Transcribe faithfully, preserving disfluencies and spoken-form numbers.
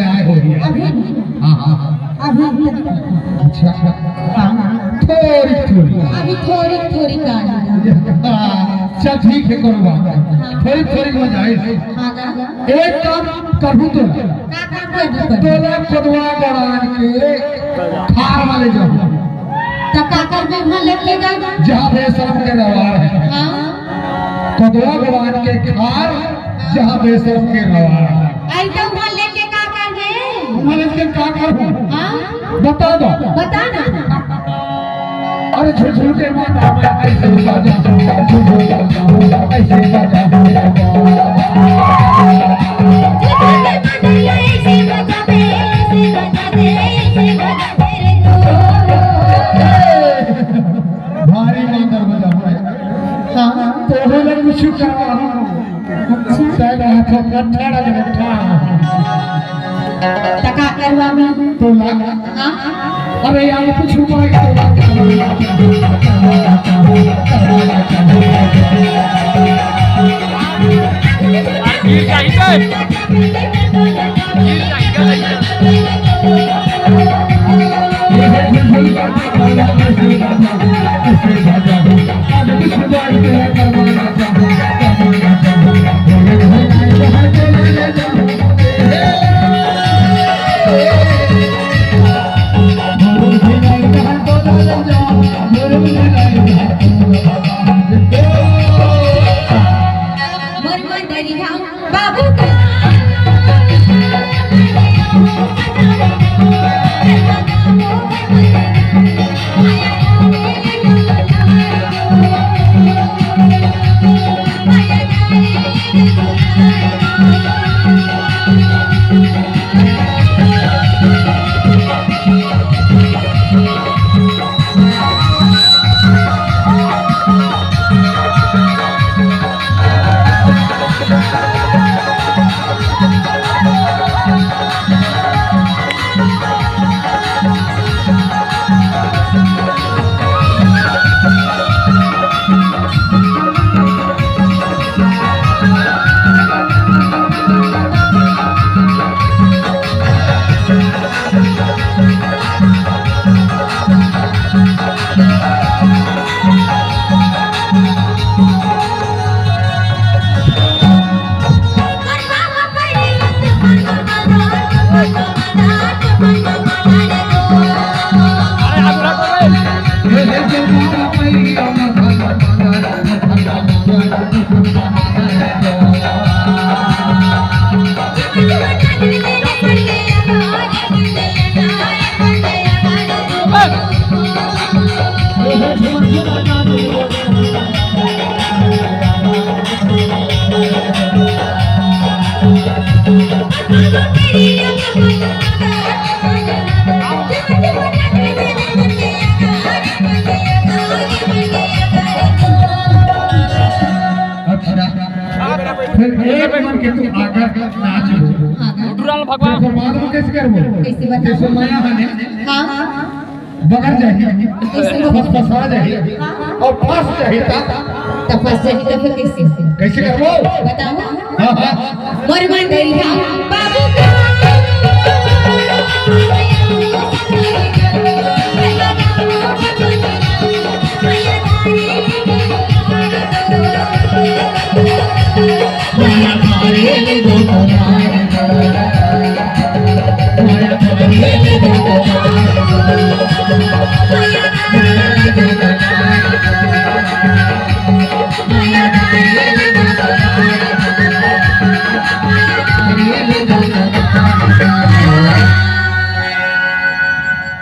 आए हो रही है। अभी नहीं। हाँ, हाँ, हाँ। अभी तक। अच्छा। हाँ। थोड़ी, थोड़ी। अभी थोड़ी, थोड़ी का है। हाँ, चल ठीक है, कोनो बात नहीं। हाँ। थोड़ी, थोड़ी हो जाए। हाँ, हाँ, हाँ। एक काम करहूँ तो। का काम करहूँ तो? तोला कोदवा गड़ान के खार वाले जाहूँ। तो का करबे वहाँ लेके जाओ? जहाँ बेशरम के रवार है। हाँ। कोदवा गड़ान के खार, जहाँ बेशरम के रवार है। अरे तो वहाँ लेके का करबे? वहाँ लेके का करहूँ? हाँ? बता दो। बता ना। अरे झुझुके माता मैं ऐसे बजा, झुझुके माता ऐसे बजा। भारी मांदर बजा भाई। हाँ। तोहरे ले कुछ करवा। अच्छा। शायद हाथ में ठड़ा लगे, ठड़ा। त का करवा में? तो ला। हाँ? अरे यार, कुछ उपाय करो। गिर जाएंगे। गिर जाएंगे। मोर मंदरी घाम बाबू का। अच्छा, फिर एक मन के तू आकर नाच लो। हाँ। डुडुराम भगवान। देखो, मालूम कैसे करबो? कैसे बता? देखो, माया है ने, हाँ। बगर जाही, कैसे? फसफसा जाही, हाँ। और फंस जाही ता। तो फंस जाही तो फिर कैसे? कैसे करबो? बताओ। हाँ, हाँ। मोर मन दरिया बाबू का।